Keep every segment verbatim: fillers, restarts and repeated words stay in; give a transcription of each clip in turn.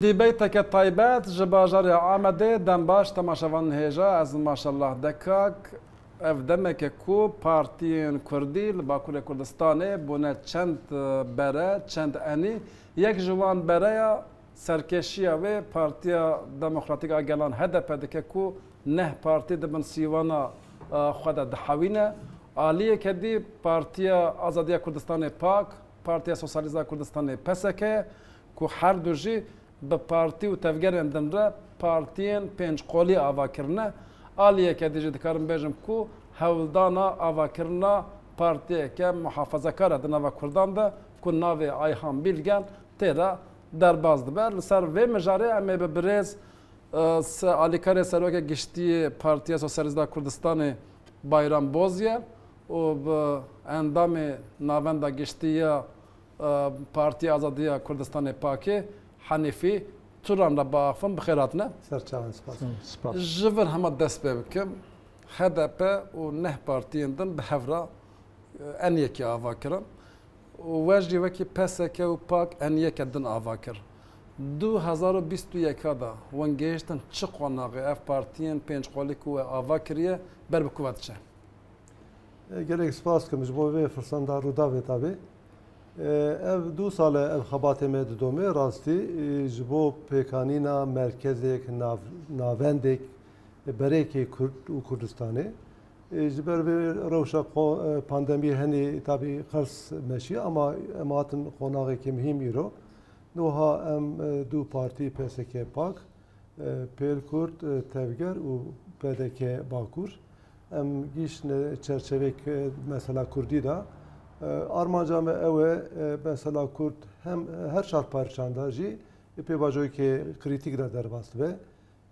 Dîbeyteke taybet ji bajarê Amedê. Dem baş temaşevanên hêja, ez Maşallah Dekak. Ev demeke ku partiyên kurdî li Bakurê Kurdistanê bûne çend bere, çend enî. Yek ji wan bereya serkêşiya wê Partiya Demokratîk a Gelan H D P dike ku neh partî di bin sîwana, e, xwe de dihewîne. Aliyeke dî Partiya Azadiya Kurdistanê PAK, Partiya Sosyalîst a Kurdistanê P S K, ku her du jî bi partî û tevgerên din re partiyên pênc qolî ava kirine. Aliyeke dî jî dikarim bêjim ku hewldana avakirina partiyeke muhafazekar e di nava Kurdan de ku navê Ayhan Bilgen tê de derbas dibe. Li ser vê mijarê em ê bi birêz, e, se-, alîkarê serokê giştî yê Partiya Sosyalîst a Kurdistanê Bayram Boz ye û bi endamê Navenda Giştî ya, e, Partiya Azadiya Kurdistanê PAKê Henîfî Turan re biaxivim. Bi xêr hatine. Ser çavan, spas. Spas. Ji vir hema dest pê bikim. H D P û neh partiyên din bi hev re, e, eniyekê ava kirin. Û we jî wekî P S K û PAK eniyeke din ava kir. Du hezar û bîst û yeka de wan gihiştin çi qonaxê ev partiyên pênc qolî ku we ava kiriye ber bi ku ve diçe? E, gelek spas dikim ji bo vê firsenda Rûdawê tabî. E, ev du sal e ev xebatê me didome, rastî, e, ji bo pêkanîna merkezek, nav-, navendek, e, berêkê Kurd û Kurdistanê. E, ji ber vê rewşa qo-, e, pandemiyê henî tabî qers meşî, ama em hatin qonaxekî mihîm îro. Niha em, e, du partî P S K PAK, e, Pêl Kurd, e, Tevger û P D K Bakur, em gihîştine çerçevek, e, mesela Kurdî de. E, armanca me ew e, e, mesela Kurd hem, e, her çar parçan de jî, e, pêvajoyeke krîtîk de derbas dibe.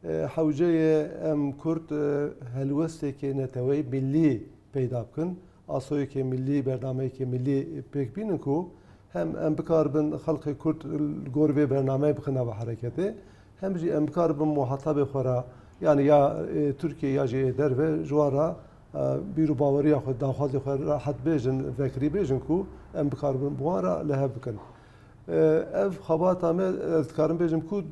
E, hewce ye em Kurd, e, helwesteke neteweyî millî peyda bikin. Asoyeke millî, bernameyeke millî pêk bînin ku hem em bikaribin xelkê Kurd li gor vê bernameyê bixin nava hereketê, hem jî em bikaribin muhatabê xwe re, yanî ya, e, Tirkiye ya jî ê derve, ji wan re, e, bîr û baweriya xwe, daxwazê xwe rehet bêjin, vekirî bêjin ku em bikaribin bi wan re li hev bikin. E, ev xebata me, ez dikarim bêjim ku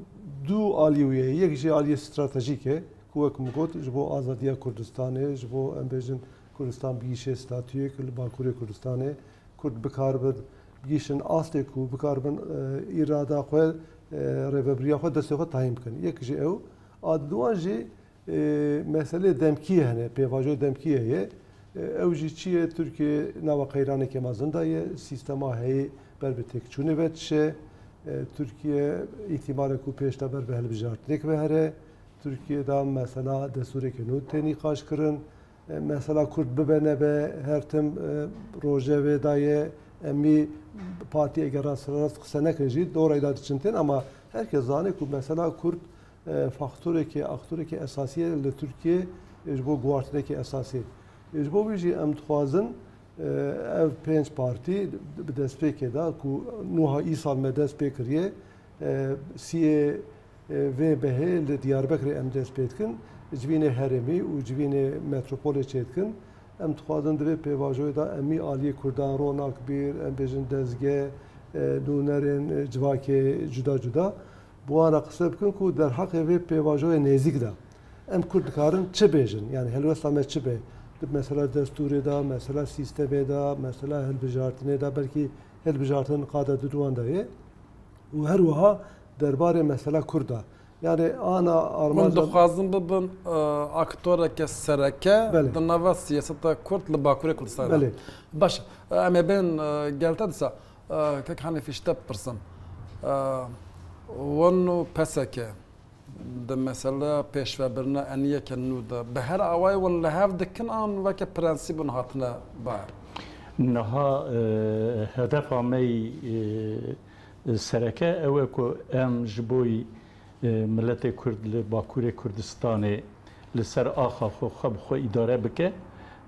du alî wî ye. Yek jî aliyê stratejîk e, ku wek min got, ji bo azadiya Kurdistanê, ji bo, em bêjin, Kurdistan bigihîşe statuyek li Bakurê Kurdistanê, Kurd bikaribin bigihîşin astê ku bikaribin, e, îrada xwe, e, rêvebiriya xwe, destê xwe tayîn bikin. Yek jî ew. A duan jî, e, meselê demkî hene, pêvajoyê demkî heye. E, ew jî çi ye? Tirkiye nava qeyraneke mezin de ye, sîstema heyî ber bi têkçûnê ve diçe. E, Tirkiye îhtimalê ku pêş de ber bi hilbijartinêk ve here. Tirkiye de mesela destûreke nû tê nîqaş kirin. E, mesela Kurd bibe nebe, her tim, e, rojevê de ye, em î partî eger rast rast qise nekin jî, dorayê de diçin tên, ama herkes zane ku mesela Kurd, e, faktorekî, aktorekî esasî ye li Tirkiye, e, ji bo guhartinekî esasî. E, ji bo wî jî em dixwazin, e, ev pênc partî bi destpêkê de ku nuha îsal me dest pê kiriye, e, siyê, e, vê behê li Diyarbekirê em dest pê dikin, civînê herêmî û civînê metropolê çêdikin. Em dixwazin di vê pêvajoyê de em î aliyê Kurdan, ronakbîr, em bêjin dezge, e, nûnerên, e, civakê cuda cuda, bi wan re qise bikin ku derheqê vê pêvajoyê nêzîk de em Kurd dikarin çi bêjin, yanî helwesta me çi be? Di mesela destûrê de, mesela sîstemê de, mesela hilbijartinê de, belkî hilbijartin qada di wan de ye. Û her wiha derbarê mesela Kurd de. Yanî ana Hûn armanca dixwazin bibin, e, aktoreke sereke Belê. di nava siyaseta Kurd li Bakurê Kurdistanê de. Belê. Baş, e, em ê bên, e, gel te disa, e, kek Hanîf, ji te bipirsim. E, wan û P S K di mesela pêşvebirina eniyeke nû de bi her awayê wan li hev dikin an weke prensîb hûn hatine bayar? Niha, e, hedefa me yî, e, sereke ew e ku em ji bo yî, e, miletê Kurd li Bakurê Kurdistanê li ser axa xwe, xwe bi xwe îdare bike,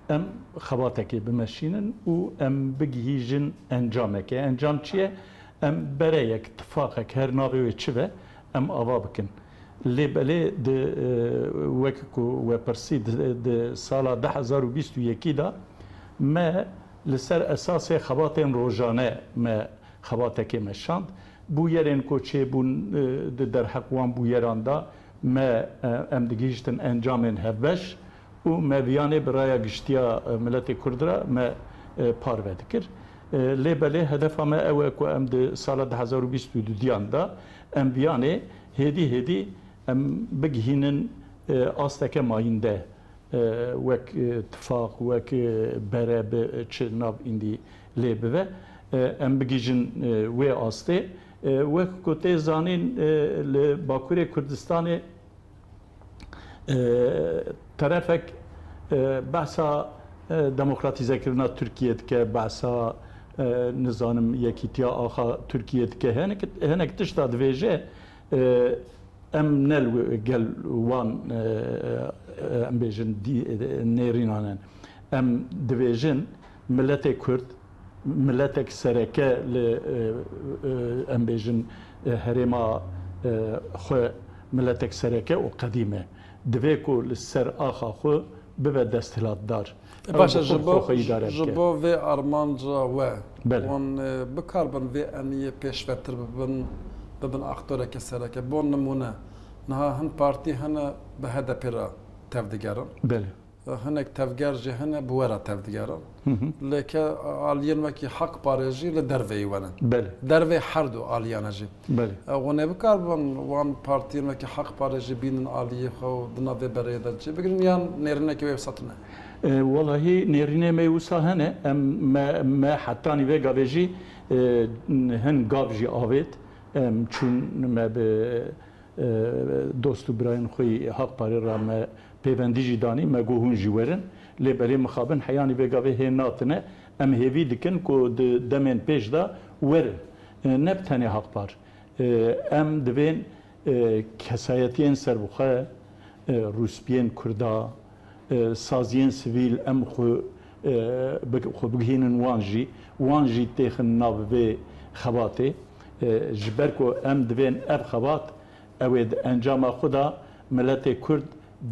em xebatekê bimeşînin û em bigihîjin encamekê. Encam çi ye? Em bereyek, tifaqek, her navê wê çi be, em ava bikin. Lê belê di, e, wek ku we pirsî, di, di sala du hezar û bîst û yekî de me li ser esasê xebatên rojane me xebatekê meşand. Bûyerên ku çêbûn, e, di derheq wan bûyeran de me, e, em digihîştin encamên hevbeş û me viyanê bi raya giştiya, e, miletê Kurd re me, e, parve dikir. E, lê belê hedefa me ew e ku em di sala du hezar û bîst û duyan de em viyanê hêdî hêdî em bigihînin, e, asteke mayînde, e, wek, e, tifaq, wek, e, bere bi çi nav îndî lê bive, e, em bigihîjin, e, wê astê. E, wek ku tê zanîn, e, li Bakurê Kurdistanê, e, terefek, e, behsa, e, demokratîzekirina Tirkiye dike, behsa, e, nizanim yekîtiya axa Tirkiye dike. Hinek, hinek tişta divêje, e, em ne li gel wan, e, e, em bêjin dî-, e, nêrînan in. Em dibêjin miletê Kurd, miletek sereke li, e, e, em bêjin, e, herêma, e, xwe miletek sereke û qedîm e. Divê ku li ser axa xwe bibe desthilatdar. Ew Baş e, bi xwe ji bi bo, xwe xwe îdare ji bike. Bo vê armanca we, Belê. wan, e, bikarbin vê eniyê pêşvetir bibin, bibin aktoreke sereke. Bo nimûne, niha hin partî hene bi H D P re tevdigerin. Belê. E, hinek tevger jî hene bi we re tevdigerin. Hı hı. Lê ke aliyên wekî Hak Parê jî li derveyî we ne. Belê. Dervê her du aliyane jî. Belê. E, hûn ê bikarbin wan partiyên wekî Hak Parê jî bînin aliyê xwe û di nav vê berê de cî bigirin yan nêrînekî wê wisa tune? E, welahî nêrînê me wisa hene. Em, me, me hetanî vê gavê jî, e, hin gav jî avêt. Em çûn me bi, e, dost û birayên xwe yî Hak Parê re me pêvendî jî danî, me got hûn jî werin. Lê belê mixabin heyanî vê gavê hê natine. Em hêvî dikin ku di demên pêş de werin. E, ne bi tenê Hak Par. E, em divên, e, kesayetiyên serbixwe, e, rûspiyên Kurda, e, saziyên sivîl em xwe, e, bi-, xwe bigihînin wan jî, wan jî têxin nav vê xebatê. E, ji ber ku em divên ev xebat, ew ê di encama xwe de miletê Kurd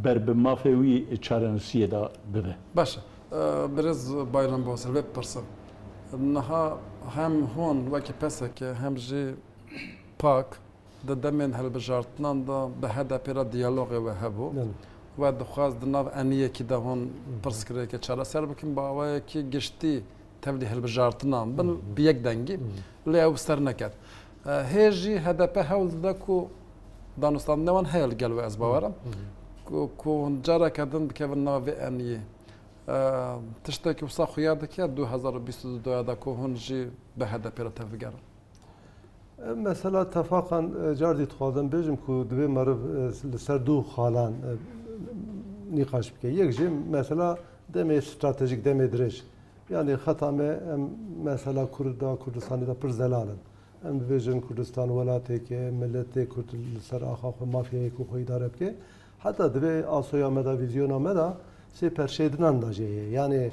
ber bi mafê wî çarenusiyê de bibe. Baş e. E, birêz Bayram Boser, vê bipirsim. Niha hem hûn wekî P S K, hem jî pak, di demên hilbijartinan de bi H D P re diyalogê we hebû. Belê. We dixwest di nav eniyekî de hûn pirsgirêkê çareser bikin, bi awayekî giştî tevlî hilbijartinan bin, Hı hı. bi yek dengî. Hı hı. Lê ew ser neket. E, hê jî H D P hewl dide ku danûstandinê wan heye li gel we, ez bawer im. Hı hı. Ku, ku hûn careke din dikevin nav vê eniyê. E, tiştekî wisa xuya dike du hezar û bîst û du de ku hûn jî bi H D P re tevbigerin? Ev mesela tefaqan, e, car dî dixwazim bêjim ku divê meriv, e, li ser du xalan, e, nîqaş bike. Yek jî mesela demê stratejîk, demê dirêj. Yanî xeta me em mesela Kurda, Kurdistanê de pir zelal in. Em dibêjin Kurdistan welateke, miletê Kurd li ser axa xwe mafyayê ku xwe îdare bike. Heta divê asoya me de, vîzyona me de sê perşêdinan de jê ye. Yanî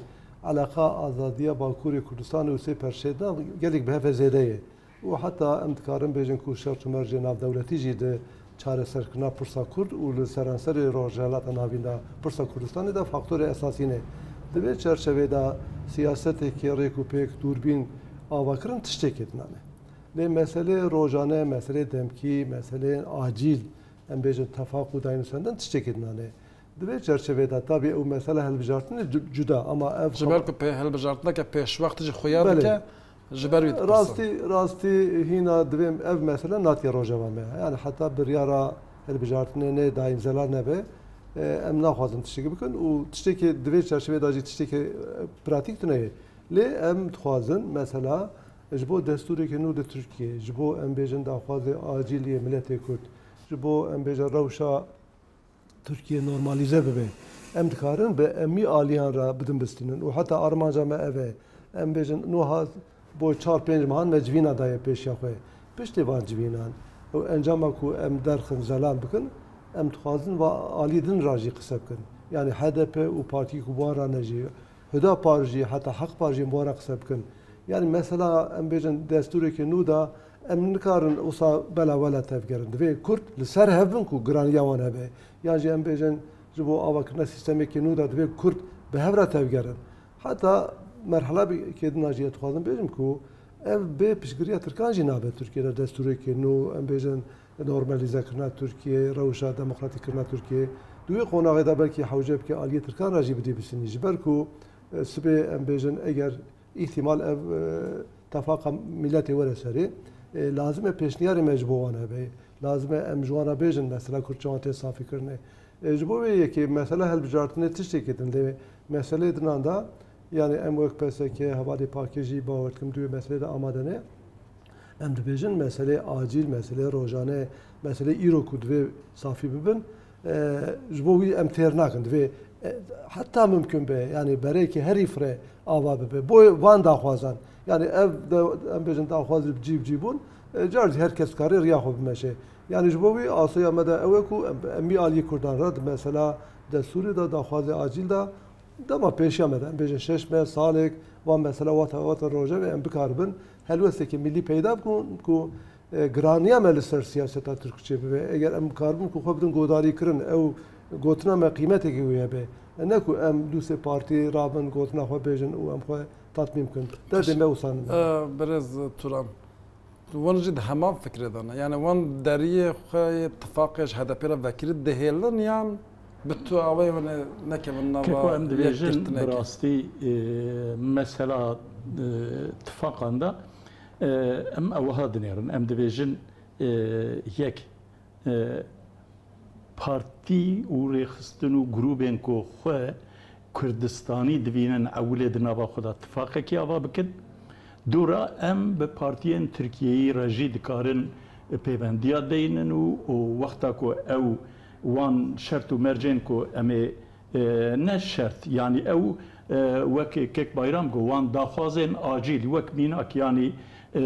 eleqa azadiya Bakurê Kurdistanê û sê perşêdinan gelek bi hev ve zêde ye. Û heta em dikarin bêjin ku şert û mercê navdewletî jî di çareserkirina pirsa Kurd û li seranserê Rojhilata Navîn de pirsa Kurdistanê de faktorê esasî ne. Di vê çerçevê de siyasetekî rêk û pêk, dûrbîn avakirin tiştekê dinane. Lê meselê rojane, meselê demkî, meseleyên acîl, em bêjin tefaq û dayînusandin tiştekê dinane. Di vê çerçevê de tabî ew mesela hilbijartinê cu-, cuda, ama ev Ji ber ku pê-, hilbijartineke pêşwext jî xuya Belê. dike, ji ber wî dipirsî. Rastî, rastî hîna divê ev mesele natiye rojeva me. Yani heta biryara hilbijartinê nê dayîn zelal nebe, e, em naxwazin tiştekî bikin û tiştekî di vê çerçevê de jî tiştekî, e, pratîk tune ye. Lê em dixwazin mesela ji bo destûrekî nû li Tirkiye, ji bo em bêjin daxwazê acîl yê miletê Kurd, ji bo em bêjin rewşa Tirkiye normalîze bibe. Em dikarin bi emî aliyan re bidin bistînin û heta armanca me ev e. Em bêjin, nuha bo çar pênc mehan me civîna daye pêşiya xwe. Piştî van civînan û encama ku em derxin zelal bikin, em dixwazin va alî din re jî qise bikin. Yanî H D P û partiyê ku bi wan re ne jî, Hüdapar jî, heta Hak Par jî bi wan re qise bikin. Yanî mesela em bêjin destûrekê nû de em nikarin wisa bela wela tevgerin. Divê Kurd li ser hev bin ku giraniya wan hebe. Yan jî em bêjin ji bo avakirina sîstemekê nû de divê Kurd bi hev re tevgerin. Heta merhela bi-, kê din jî ez dixwazim bêjim ku Ev bê piştgiriya Tirkan jî nabe Tirkiye de destûrekê nû, em bêjin, normalîzekirina Tirkiye, rewşa demokratîkkirina Tirkiye. Di wê qonaxê de belkî hewce bike aliyê Tirkan re jî bidî bisinî. Ji ber ku, e, sibê em bêjin eger îhtimal ev, e, tefaqa miletê were serê, e, lazim e pêşniyarê me ji bo wan hebe. Lazim e em ji wan re bêjin mesela Kurd çawan tê safîkirinê. E, ji bo vê yekê mesela hilbijartinê tiştekê din lê meselê dinan de, yani em wek P S K, Hevalê Pakê jî bawer dikim di wê meselê de amade ne. Em dibêjin meselê acîl, meselê rojane, meselê îro ku divê safî bibin, e, ji bo wî em têr nakin. Divê, e, heta mimkun be, yani berê ki herî fire ava bibe. Bo van daxwazan, yani ev de, em bêjin daxwaz bi cî bi cî bûn, e, car jî her kes karê riya xwe bimeşe. Yani ji bo wî asoya me de ew e ku em, em wî aliyê Kurdan re di mesela destûrê de, daxwazê acîl de, dema pêşiya me de, em bêjin şeş meh, salek, van mesela wata, wata rojevê em bikaribin helwestekî milî peyda bikun ku, e, giraniya me li ser siyaseta Tirkçe bibe. Eger em bikaribin ku xwe bidin godarîkirin, ew gotina me qîmetekî wê hebe. E, ne ku em dûsê partî rabin, gotina xwe bêjin û em xwe tatmîn bikin. Derdê me wisa nîne. E, Birêz Turan, wan jî di heman fikrê de ne. Yani wan deriyê xwe yê tifaqê ji H D P re vekirî dihêlin yan bi tu awayê hûn ê nekevin nava Keko, em dibêjin bi yekgirtinekê? Rastî, e, mesela, e, tifaqan de, e, em ew wiha dinêrin. Em dibêjin, e, yek, e, partî û rêxistin û grûbên ku xwe Kurdistanî divînin ewilê di nava xwe de tifaqekî ava bikin. Dû re em bi partiyên Tirkiyeyî re jî dikarin pêvendiya deynin û, û wexta ku ew wan şert û mercên ku em ê, e, ne şert, yanî ew, e, wek Kek Bayram got, wan daxwazên acîl, wek mînak, yanî, e,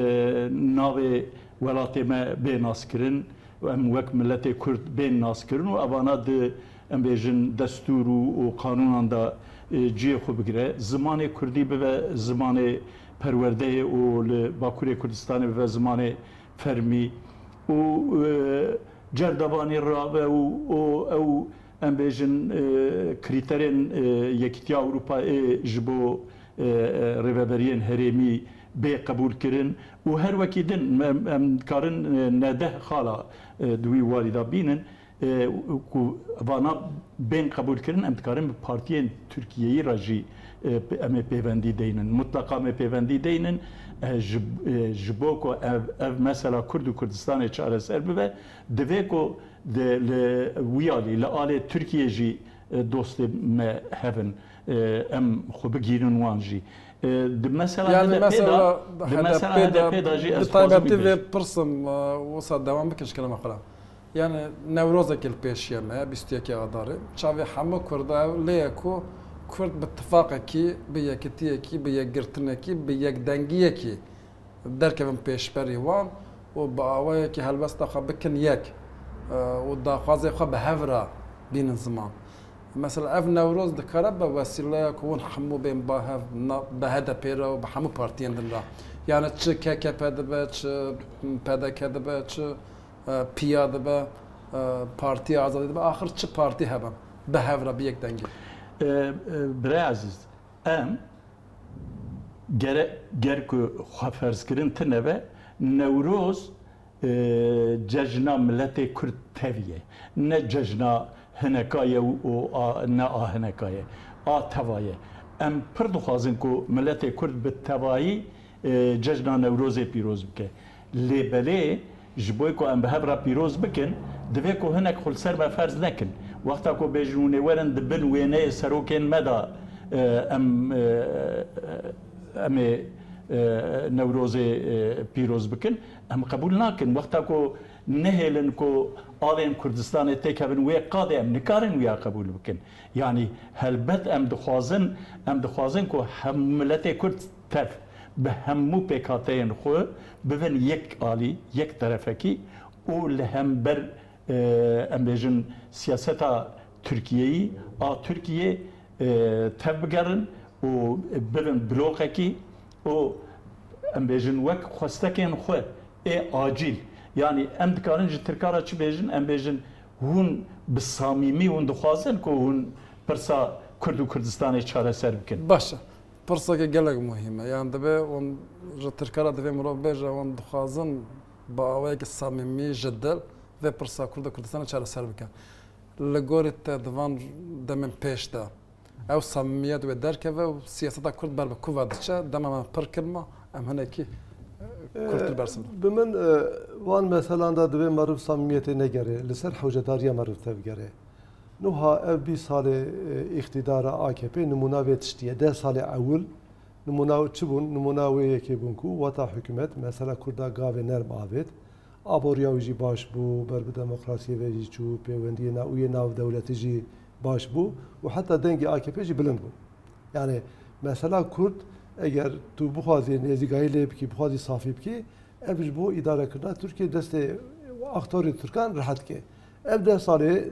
navê welatê me bê naskirin, em wek miletê Kurd bên naskirin û evana di, em bêjin, destûr û, û qanûnan de, e, cihê xwe bigire. Zimanê Kurdî bibe zimanê perwerdeyê û li Bakurê Kurdistanê bibe zimanê fermî û, e, cerdevanî rabe û, û ew, em bêjin, e, krîterên, e, Yekîtiya Ewropayê ji bo, e, e, rêveberiyên herêmî bê qebûlkirin û her wekî din em, em dikarin, e, neh deh xala, e, di wî warî de bînin, e, ku vana bên qebûlkirin, em dikarin bi partiyên Tirkiyeyî re jî, e, em ê pêvendî deynin. Mutleqa em ê pêvendî deynin. E, ji, e, ji bo ku ev, ev mesela Kurd û Kurdistanê çareser bibe, divê ku di, li wî alî, li alê Tirkiyê jî, e, dostê me hebin. E, em xwe bigînin wan jî. E, di mesela Yani H D P de, mesela di mesela H D P de, H D P de jî bi ez dixwazim taybetî vê vê bêjim. Pirsim, e, wisa dewam bikin ji kelema xwe re. Yani Newrozekê li pêşiya me, bîst û yekê Adarê. Çavê hemû Kurda ew lê ye ku Kurd bi tifaqekî, bi yekitiyekî, bi yekgirtinekî, bi yekdengiyekî derkevin pêşberî wan û bi awayekî helwesta xwe bikin yek, e, û daxwazê xwe bi hev re bînin ziman. Mesela ev Newroz dikare be wesîleya ku hûn hemû bên ba hev, na, bi H D P re û bi hemû partiyên din re. Yani çi K K P dibe, çi P D K dibe, çi, e, piya dibe, e, Partiya Azadî dibe, axir çi partî hebe, bi hev re, bi yek dengî. E, e, Birê Ezîz, em gere-, ger ku xweferzkirin tune be, Newroz, e, cejna miletê Kurd tevî ye. Ne cejna hineka ye û, û a, ne a hineka ye. A teva ye. Em pir dixwazin ku miletê Kurd bi tevayî, e, cejna Newrozê pîroz bike. Lê belê ji bo ku em bi hev re pîroz bikin, divê ku hinek xwe li ser me ferz nekin. Wexta ku bêjin hûn ê werin di bin wêneyê serokên me de, e, em, e, em ê, e, Newrozê, e, pîroz bikin, em qebûl nakin. Wexta ku nehêlin ku alên Kurdistanê têkevin wê qadê, em nikarin wiya qebûl bikin. Yanî helbet em dixwazin, em dixwazin ku hem miletê Kurd tev bi hemû pêkhateyên xwe bibin yek alî, yek terefekî û li hember, e, em bêjin siyaseta Tirkiyeyî, a Tirkiye, e, tev bigerin û bibin bloqekî û em bêjin wek xwestekên xwe ê acîl. Yanî em dikarin ji Tirka re çi bêjin? Em bêjin hûn bi samîmî hûn dixwazin ku hûn pirsa Kurd û Kurdistanê çareser bikin. Baş e. Pirseke gelek muhîm e. Yan dibe wan ji Tirka re divê mirov bêje, wan dixwazin bi awayekî samîmî ji dil vê pirsa Kurd û Kurdistanê çareser bikin. Li gorî te di van demên pêş de ew samîmiyet wê derkeve û siyaseta Kurd ber bi ku ve diçe, dema me pir kirma, em hinekî, e, kurtir bersiv bikin. Bi min, e, van meselan de divê meriv samîmiyetê negere, li ser hewcedariya meriv tevgere. Nuha ev bîst salê, e, îqtîdara A K P nimûna vê tiştî ye. Deh salê ewil nimûna çi bûn? Nimûna wê yekê bûn ku weta hikûmet, mesela Kurda gavê nerm avêt. Aboriya wî jî baş bû, ber bi demokrasiyê ve jî çû, pêwendiyê na-, û yê navdewletî jî baş bû û heta dengê A K P jî bilind bû. Yani mesela Kurd, eger tu bixwazî nêzîkayî lê bikî, bixwazî safî bikî, ev ji bo îdarekirina Tirkiyê destê aktorê Tirkan rehet dike. Ev deh salê, e,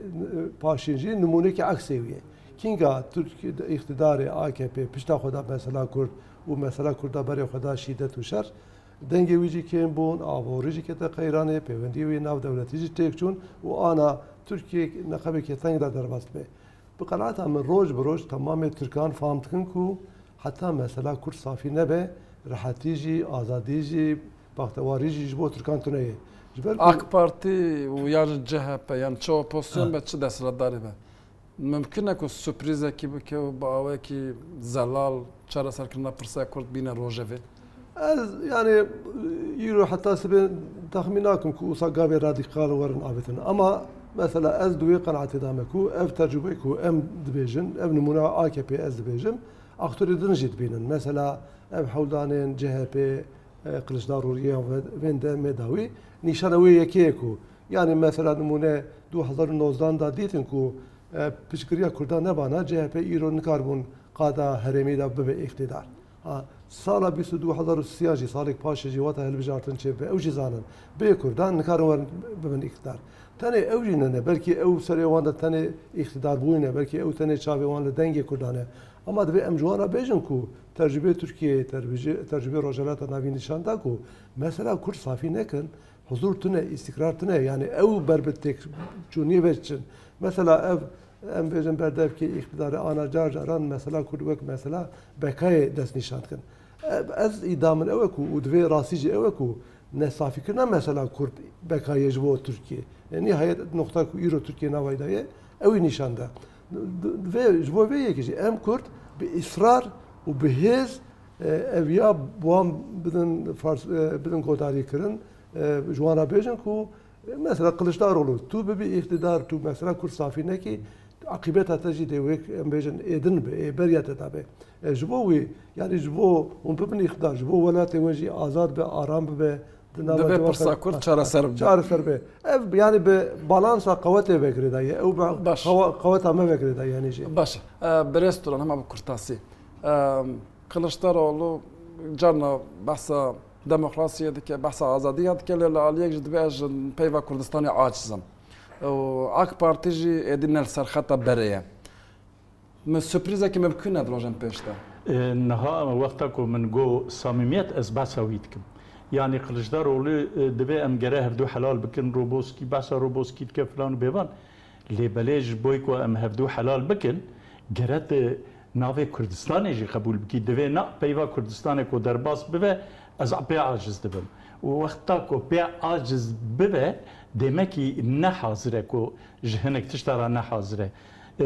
paşîn jî nimûnekî eksê wî ye. Kînga Tirk îqtidarê A K P pişta xwe da mesela Kurd û mesela Kurda berê xwe da şîdet û şer, dengê wî jî kêm bûn, aborî jî kete qeyranê, pêwendiyê wî navdewletî jî têk çûn û ana Tirkiyê neqebekê teng de derbas dibe. Bi qenaeta min roj bi roj temamê Tirkan fam dikin ku heta mesela Kurd safî nebe, rehetî jî, azadî jî, baxtewarî jî ji bo Tirkan tune ye. Ji ber ku AK Partî û yan jî C H P, yan çi opozisyon Ha. be, çi desthilatdarî be, mimkun e ku surprîzekî bike û bi awayekî zelal çareserkirina pirsa Kurd bîne rojevê? Ez, yani, îro heta sibê texmîn nakim ku wisa gavê radîkal werin avêtin. Ama mesela ez di wê qenaetê de me ku ev tecrûbe ku em dibêjin, ev nimûna A K P ez dibêjim, aktorê din jî dibînin. Mesela ev hewldanên C H P, e, Kiliçdaroglu ya ve-, vên demê dawî nîşana wê yekê ye ku, yani mesela nimûne du hezar û nozdan da dîtin ku, e, piştgiriya Kurdan nebana, C H P îro nikaribûn qada herêmî de bibe îqtîdar. Ha, sala bîst û du hezar û sî jî, salek paşê jî wata hilbijartin çêbibe. Ew jî zanin. Bê Kurdan nikarin werin bibin îqtîdar. Tenê ew jî nene. Belkî ew serê wan de tenê îqtîdarbûyî ne. Belkî ew tenê çavê wan li dengê Kurdan e. Ama divê em ji wan re bêjin ku tecrûbê Tirkiyeyê, tecrûbê, tecrûbê Rojhilata Navîn nîşan da ku mesela Kurd safî nekin, huzur tune, îstîkrar tune. Yani ew ber bi têkçûniyê ve diçin. Mesela ev, em bêjin berdevkê îqtidarê ana car caran mesela Kurd wek mesela bekayê destnîşan dikin. Ev, ez îdia min ew e ku û divê rastî jî ew e ku nesafîkirina mesela Kurd bekayê ji bo Tirkiyê. E, nihayet noqta ku îro Tirkiye navayî de ye, ew ê nîşan de. Di-, divê ji bo vê yekê jî em Kurd bi israr û bi hêz, e, ev ya bi wan bidin fars-, e, bidin godarîkirin, e, ji wan re bêjin ku, e, mesela Kiliçdaroglu, tu bibî îqtîdar, tu mesela Kurd safî nekî, aqîbeta te jî dê wek em bêjin ê din be, ê beriya te de be. E, ji bo wî, yani ji bo hûn bibin îqtîdar, ji bo welatê we jî azad be, aram bibe, di nava Divê civaka pirsa Kurd Ha, çareser bibe. Çareser be. Ev, yani bi balansa qewetê ve girêdayî ye. Ew bi Baş. qewe-, qeweta me ve girêdayî yani jî. Baş. E, birêz Turan, hema bi kurtasî. E, Kiliçdaroglu carna behsa demokrasiyê dike, behsa azadiya dike, lê li aliyek jî dibê ez ji peyva Kurdistanê aciz im. Û AK Partî jî êdî ne li ser xeta berê ye. Mi surprîzekî mimkun e di rojên pêş de. E, niha wexta ku min got samîmiyet, ez behsa wî dikim. Yanî Kiliçdaroglu, e, divê em gere hevdu helal bikin, Roboskî, behsa Roboskî dike filan û bêvan. Lê belê ji bo ku em hevdu helal bikin, gere tu navê Kurdistanê jî qebûl bikî. Divê na peyva Kurdistanê ku derbas bibe, ez pê aciz dibim. Û wexta ku pê aciz bibe, demekî ne hazir e ku ji hinek tişta re ne hazir e. E,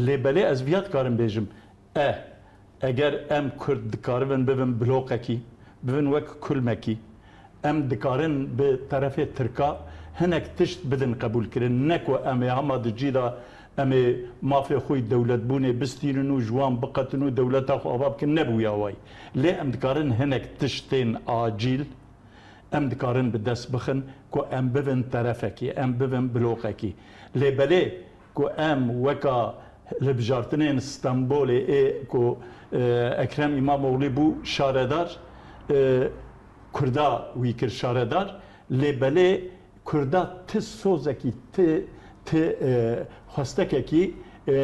lê belê ez viya dikarim bêjim. E, eger em Kurd dikaribin bibin bloqekî, bibin wek kulmekî, em dikarin bi terefê Tirka hinek tişt bidin qebûlkirin. Ne ku em ê hema di cî de em ê mafê xwe yî dewletbûnê bistînin û ji wan biqetin û dewleta xwe ava bikin, ne bi wî awayî. Lê em dikarin hinek tiştên acîl em dikarin bi dest bixin ku em bibin terefekî, em bibin bloqekî. Lê belê ku em weka hilbijartinên Stenbolê ê ku, e, Ekrem Îmamoğlu bû şaredar, e, Kurda wî kir şaredar, lê belê Kurda ti sozekî, ti, ti, e, xwestekekî, e,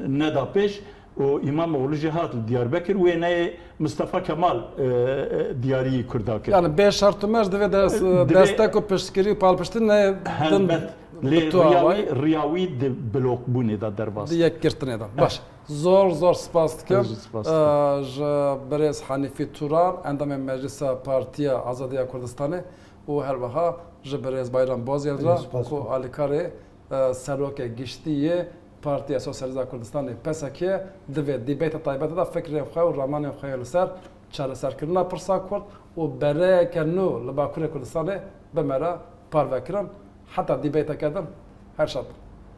neda pêş û Îmamoğlu jî hat li Diyarbekir, wê neyê Mistefa Kemal, e, e, diyarî Kurda kir. Yani bê şert û merc divê des-, Divê destek û piştgirî û palpiştin ne din Helbet. Lê riya wî, riya wî di blokbûnê de derbas. Di yekgirtinê de. Baş. Zor zor spas dikim. Ez jî spas dikim. Ji birêz Hanîfî Turan, endamê Meclisa Partiya Azadiya Kurdistanê û her wiha ji birêz Bayram Bozyel re ku alîkarê serokê giştî yê Partiya Sosyalîst a Kurdistanê, P S K, di vê dîbeyta taybetê de fikrên xwe û ramanên xwe yên li ser çareserkirina pirsa Kurd û bereyeke nû li Bakurê Kurdistanê bi me re parve kirin. Heta dîbeyteke din, her şad bin.